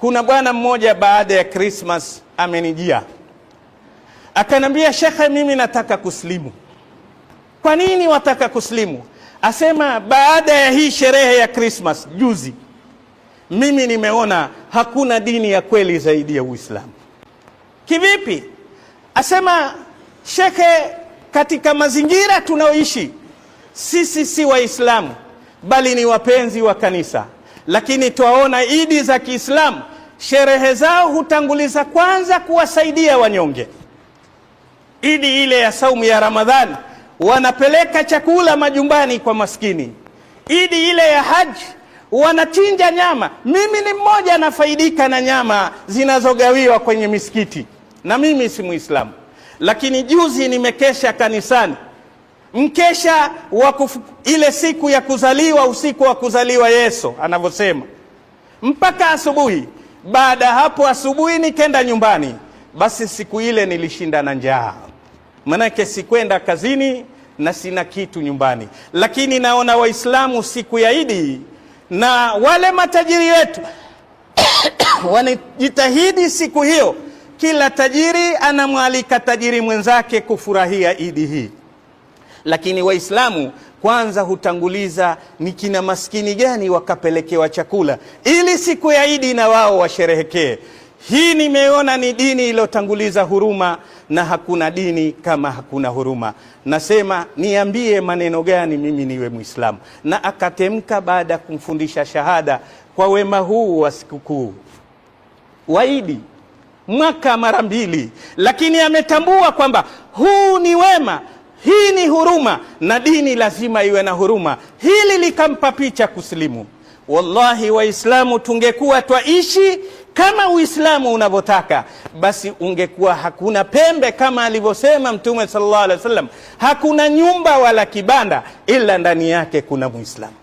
Kuna bwana mmoja baada ya Christmas amenijia akanambia, shekhe, mimi nataka kuslimu. Kwa nini wataka kuslimu? Asema baada ya hii sherehe ya Christmas juzi, mimi nimeona hakuna dini ya kweli zaidi ya Uislamu. Kivipi? Asema shekhe, katika mazingira tunaoishi sisi si Waislamu bali ni wapenzi wa kanisa, lakini twaona idi za Kiislamu sherehe zao hutanguliza kwanza kuwasaidia wanyonge. Idi ile ya saumu ya Ramadhani wanapeleka chakula majumbani kwa maskini. Idi ile ya haji wanachinja nyama. Mimi ni mmoja nafaidika na nyama zinazogawiwa kwenye misikiti, na mimi si Muislamu, lakini juzi nimekesha kanisani mkesha wa ile siku ya kuzaliwa, usiku wa kuzaliwa Yesu anavyosema, mpaka asubuhi. Baada hapo asubuhi nikenda nyumbani. Basi siku ile nilishinda na njaa, manake sikwenda kazini na sina kitu nyumbani, lakini naona Waislamu siku ya Idi na wale matajiri wetu wanajitahidi siku hiyo, kila tajiri anamwalika tajiri mwenzake kufurahia Idi hii. Lakini Waislamu kwanza hutanguliza ni kina maskini gani wakapelekewa chakula ili siku ya Idi na wao washerehekee. Hii nimeona ni dini iliyotanguliza huruma, na hakuna dini kama hakuna huruma. Nasema niambie maneno gani mimi niwe Muislamu? Na akatemka baada ya kumfundisha shahada kwa wema huu wa sikukuu waidi mwaka mara mbili, lakini ametambua kwamba huu ni wema, hii ni huruma, na dini lazima iwe na huruma. Hili likampa picha kusilimu. Wallahi, Waislamu tungekuwa twaishi kama Uislamu unavyotaka, basi ungekuwa hakuna pembe, kama alivyosema Mtume sallallahu alaihi wasallam, hakuna nyumba wala kibanda ila ndani yake kuna Muislamu.